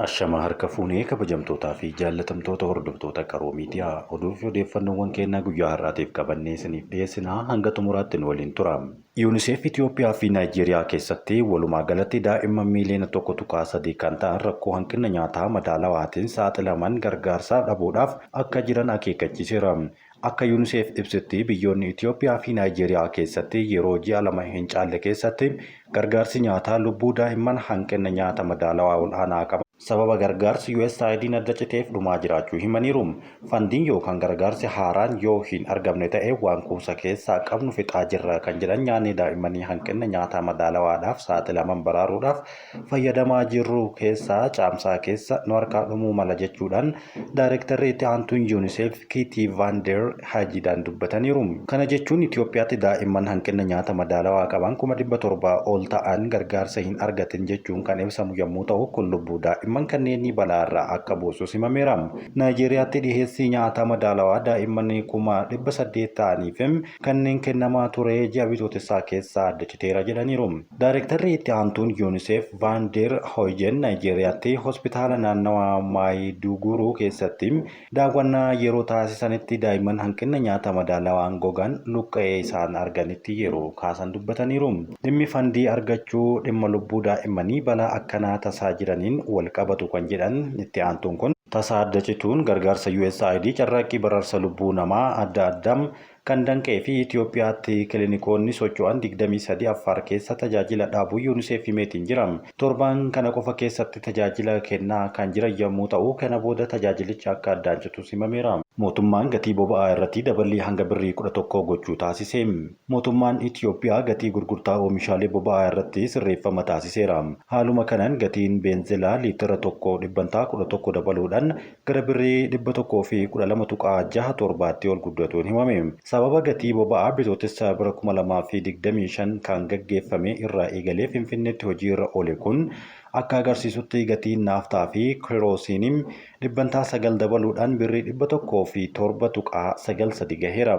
Ashamaa harka fuunee kabajamtootaa fi jaallatamtoota hordoftoota Qaroo Miidiyaa oduu fi odeeffannoowwan keenyaa guyyaa har'aatiif qabannee isiniif dhiyeessinaa hanga xumuraatti nu waliin tura. UNICEF Itoophiyaa fi Naayijeeriyaa keessatti walumaa galatti daa'imman miiliyoona 1.3 kan ta'an rakkoo hanqina nyaataa madaalawaatiin saaxilaman gargaarsa dhabuudhaaf akka jiran akeekkachiiseera. Akka UNICEF ibsetti biyyoonni Itoophiyaa fi Naayijeeriyaa keessatti yeroo ji'a 2 hin caalle keessatti gargaarsi nyaataa lubbuu daa'imman hanqina nyaata madaalawaa ol'aanaa qaban sababa gargaarsi USAID'n adda citeef dhumaa jiraachuu himaniiru. Fandiin yookaan gargaarsi haaraan yoo hin argamne ta'e waan kuusa keessaa qabnu fixaa jirra kan jedhan nyaanni daa'immanii hanqina nyaataa madaalawaadhaaf saaxilaman baraaruudhaaf fayyadamaa jirru keessaa caamsaa keessa nu harkaa dhumuu mala jechuudhaan Daayirektarri itti aantuun Unicef Kiitii Vaan Der Haajiidaan dubbataniiru. Kana jechuun Itoophiyaatti daa'imman hanqina nyaata madaalawaa qaban 700,000 ol ta'an gargaarsa hin argatin jechuun kan ibsamu yommuu ta'u, kun lubbuu daa'imman kanneenii balaarra akka buusus himameera. Naayijeeriyaatti dhiheessii nyaataa madaalawaa daa'imman 800,000 ta'aniif kanneen kennamaa ture ji'a Bitootessaa keessa adda citeera jedhaniiru. Daarektarri itti aantuun Unicef Vaan Der Hooyjen Naayijeeriyaatti hospitaala naannawaa Maayiduuguruu keessatti daawwannaa yeroo taasisanitti daa'imman hanqina nyaata madaalawaan gogan luqqa'ee isaan arganitti yeroo kaasan dubbataniiru. Dhimmi fandii argachuu dhimma lubbuu daa'immanii balaa akkanaa tasaa jiraniin wal qabatu kan jedhan itti aantuun kun, tasaa adda cituun gargaarsa USAID carraaqqii baraarsa lubbuu namaa adda addaa kan danqee fi Itoophiyaatti kilinikoonni socho'an 23 Affaar keessa tajaajila dhaabuu Unicef himeetiin jira. Torban kana qofa keessatti tajaajila kennaa kan jiran yommuu ta'u, kana booda tajaajilichi akka addaan citus himameera. Mootummaan gatii boba'aa irratti daballii hanga birrii 11 gochuu taasise. Mootummaan Itoophiyaa gatii gurgurtaa oomishaalee boba'aa irratti sirreeffama taasiseera. Haaluma kanan gatiin beenzilaa liitira tokko dhibbantaa 11 dabaluudhaan gara birrii 112.67tti ol guddatuun himame. Sababa gatii boba'aa Bitootessa bara 2025 kan gaggeeffame irraa eegalee Finfinneetti hojii irra oole kun akka agarsiisutti gatiin naaftaa fi keroosiinii dhibbantaa 9 dabaluudhaan birrii 107.93 gaheera.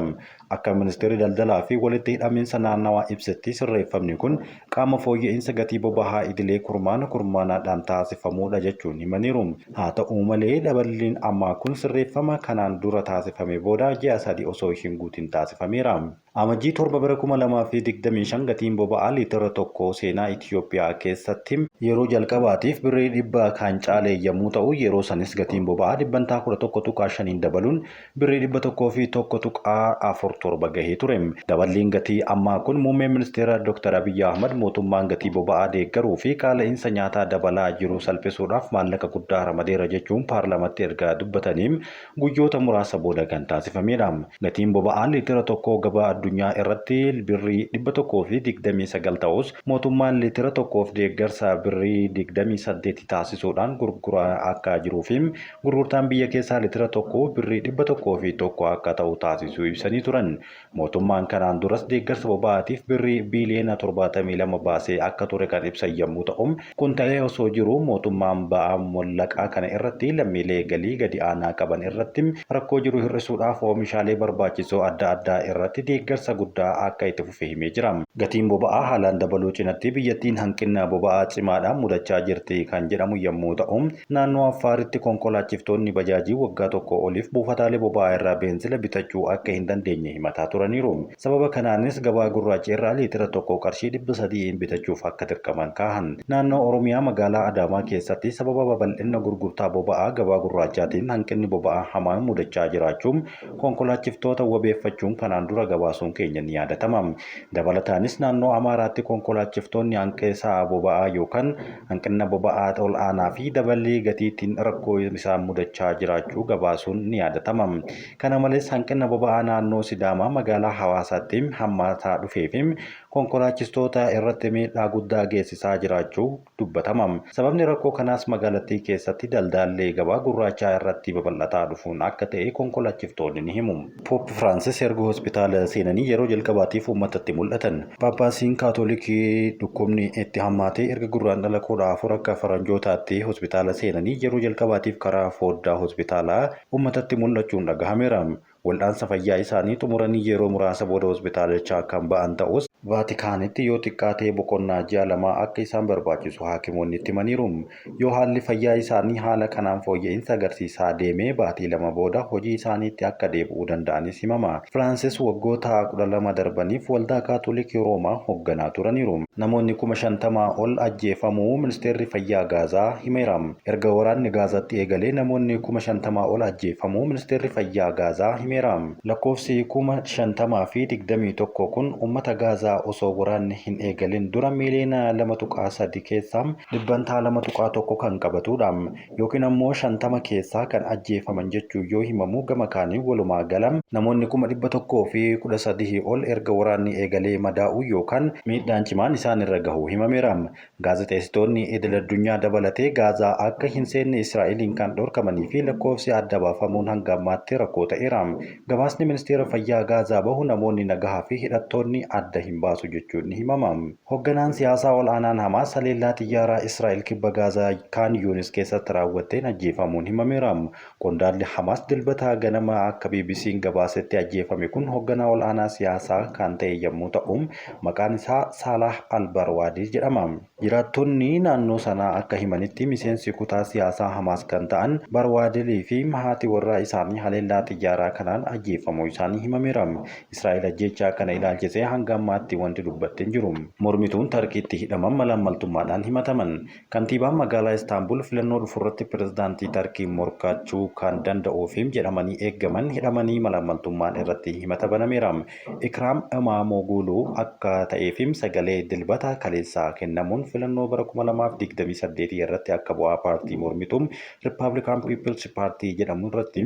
Akka Ministeerri Daldalaa fi Walitti Hidhamiinsa Naannawaa ibsetti sirreeffamni kun qaama fooyya'iinsa gatii bobahaa idilee kurmaana kurmaanaadhaan taasifamuudha jechuun himaniiru. Haa ta'uu malee daballiin ammaa kun sirreeffama kanaan dura taasifame booda ji'a sadi osoo hin guutin taasifameera. Amajjii 7 bara 2025 gatiin boba'aa liitira tokkoo seenaa Itiyoophiyaa keessatti yeroo jalqabaatiif birrii 100 kan caale yammuu ta'u yeroo sanis gatiin boba'aa dhibbantaa 11.5n dabaluun birrii 101.47 gahee ture. Daballiin gatii ammaa kun Muummeen Ministeera Dr. Abiyyi Ahmad mootummaan gatii boba'aa deeggaruu fi qaala'iinsa nyaataa dabalaa jiru salphisuudhaaf maallaqa guddaa ramadeera jechuun paarlaamatti erga dubbatanii guyyoota muraasa booda kan taasifameedha. Gatiin boba'aa liitira tokkoo gabaa addunyaa irratti birrii 129 ta'us mootummaan liitira tokkoof deeggarsa birrii 28 taasisuudhaan gurguraa akka jiruu fi Gurgurtaan biyya keessaa litira tokko birrii 101 akka ta'u taasisuu ibsanii turan. Mootummaan kanaan duras deeggarsa boba'aatiif birrii biiliyoona 72 baasee akka ture kan ibsan yammuu ta'u, kun ta'ee osoo jiruu mootummaan ba'aa mallaqaa kana irratti lammiilee galii gadi aanaa qaban irratti rakkoo jiru hir'isuudhaaf oomishaalee barbaachisoo adda addaa irratti deeggarsa guddaa akka itti fufe himee jira. Gatiin boba'aa haalaan dabaluu cinatti biyyattiin hanqinna boba'aa cimaadhaan mudachaa jirti kan jedhamu yammuu ta'u, Naannoo Affaaritti konkolaachiftoonni bajaajii waggaa tokkoo oliif buufataalee boba'aa irraa beenzila bitachuu akka hin dandeenye himataa turaniiru. Sababa kanaanis gabaa gurraacha irraa liitira tokko qarshii 300n bitachuuf akka dirqaman kaahan. Naannoo Oromiyaa magaalaa Adaamaa keessatti sababa babal'inna gurgurtaa boba'aa gabaa gurraachaatiin hanqinni boba'aa hamaan mudachaa jiraachuu konkolaachiftoota wabeeffachuun kanaan dura gabaasuun keenya ni yaadatama. Dabalataanis naannoo Amaaraatti konkolaachiftoonni hanqisa boba'aa yookaan hanqinna boba'aa ol'aanaa fi daballii gatiitiin rakkoo isaan mudachaa jiraachuu gabaasuun ni yaadatama. Kana malees hanqinna boba'aa naannoo Sidaamaa magaalaa Hawaasaatti hammaataa dhufee fi konkolaachistoota irratti miidhaa guddaa geessisaa jiraachuu dubbatama. Sababni rakkoo kanaas magaalattii keessatti daldaalli gabaa gurraachaa irratti babal'ataa dhufuun akka ta'e konkolaachiftoonni ni himu. Poop Firaansis erga hospitaala seenanii yeroo jalqabaatiif uummatatti mul'atan. Phaaphaasiin Kaatolikii dhukkubni itti hammaatee erga Gurraandhala 14 akka Faranjootaatti hospitaala seenanii yeroo jalqabaatiif karaa fooddaa hospitaalaa uummatatti mul'achuun dhagahameera. Wal'aansa fayyaa isaanii xumuranii yeroo muraasa booda hospitaalichaa kan ba'an ta'us, Vaatikaanitti yoo xiqqaate boqonnaa ji'a 2 akka isaan barbaachisu haakimoonni itti himaniiru. Yoo haalli fayyaa isaanii haala kanaan fooyya'insa agarsiisaa deeme baatii 2 booda hojii isaaniitti akka deebi'uu danda'anis himama. Firaansis waggoota 12 darbaniif Waldaa Kaatolikii Roomaa hogganaa turaniiru. Namoonni 50,000 ol ajjeefamuu Ministeerri Fayyaa Gaazaa himeera. Erga waraanni Gaazaatti eegalee namoonni 50,000 ol ajjeefamuu Ministeerri Fayyaa Gaazaa himeera. Lakkoofsi 50,021 kun ummata Gaazaa osoo waraanni hin eegalin dura miiliyoona 2.3 keessaa dhibbantaa 2.1 kan qabatuudha. Yookiin ammoo 50 keessaa kan ajjeefaman jechuun yoo himamu gama kaaniin walumaa gala namoonni 113,000 ol erga waraanni eegalee madaa'uu yookaan miidhaan cimaan isaanirra gahuu himameera. Gaazexeessitoonni idil-addunyaa dabalatee Gaazaa akka hin seenne Israa'eliin kan dhorkamanii fi lakkoofsi adda baafamuun hanga ammaatti rakkoo ta'eera. Gabaasni Ministeera Fayyaa Gaazaa bahu namoonni nagahaa fi hidhattoonni adda hin baasu jechuun ni himama. Hogganaan siyaasaa ol'aanaan Hamaas haleellaa xiyyaaraa Israa'el kibba Gaazaa Kaan Yuunis keessatti raawwatteen ajjeefamuun himameera. Qondaalli Hamaas Dilbata ganama akka BBC'n gabaasetti ajjeefame kun hogganaa ol'aanaa siyaasaa kan ta'e yommuu ta'u, maqaan isaa Saalaah al-Barwaadii jedhama. Jiraattonni naannoo sanaa akka himanitti miseensi kutaa siyaasaa Hamaas kan ta'an Barwaadilii fi haati warraa isaanii haleellaa xiyyaaraa kanaan ajjeefamuu isaanii himameera. Israa'el ajjeechaa kana ilaalchisee hanga ammaatti wanti dubbatte hin jiru. Mormituun Tarkiitti hidhaman malaammaltummaadhaan himataman. Kantiibaan magaalaa Istaanbul filannoo dhufurratti pirezidaantii Tarkii morkachuu kan danda'uufi jedhamanii eeggaman hidhamanii malaammaltummaan irratti himata banameera. Ikraam Imaamooguluu akka ta'eefi sagalee Dilbata kaleessaa kennamuun filannoo bara 2028 irratti akka bu'aa paartii mormituu Rippaablikaan Piipilsi Paartii jedhamu irratti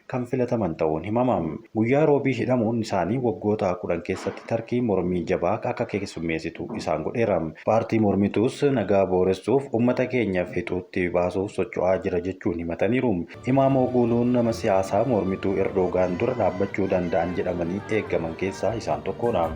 kan filataman ta'uun himama. Guyyaa Roobii hidhamuun isaanii waggoota 10 keessatti Tarkii mormii jabaa akka keessummeessitu isaan godheera. Paartii mormituus nagaa booressuuf ummata keenya fixuutti baasuuf socho'aa jira jechuun himataniiru. Imaamooguluun nama siyaasaa mormituu Erdoogaan dura dhaabbachuu danda'an jedhamanii eegaman keessaa isaan tokkoodha.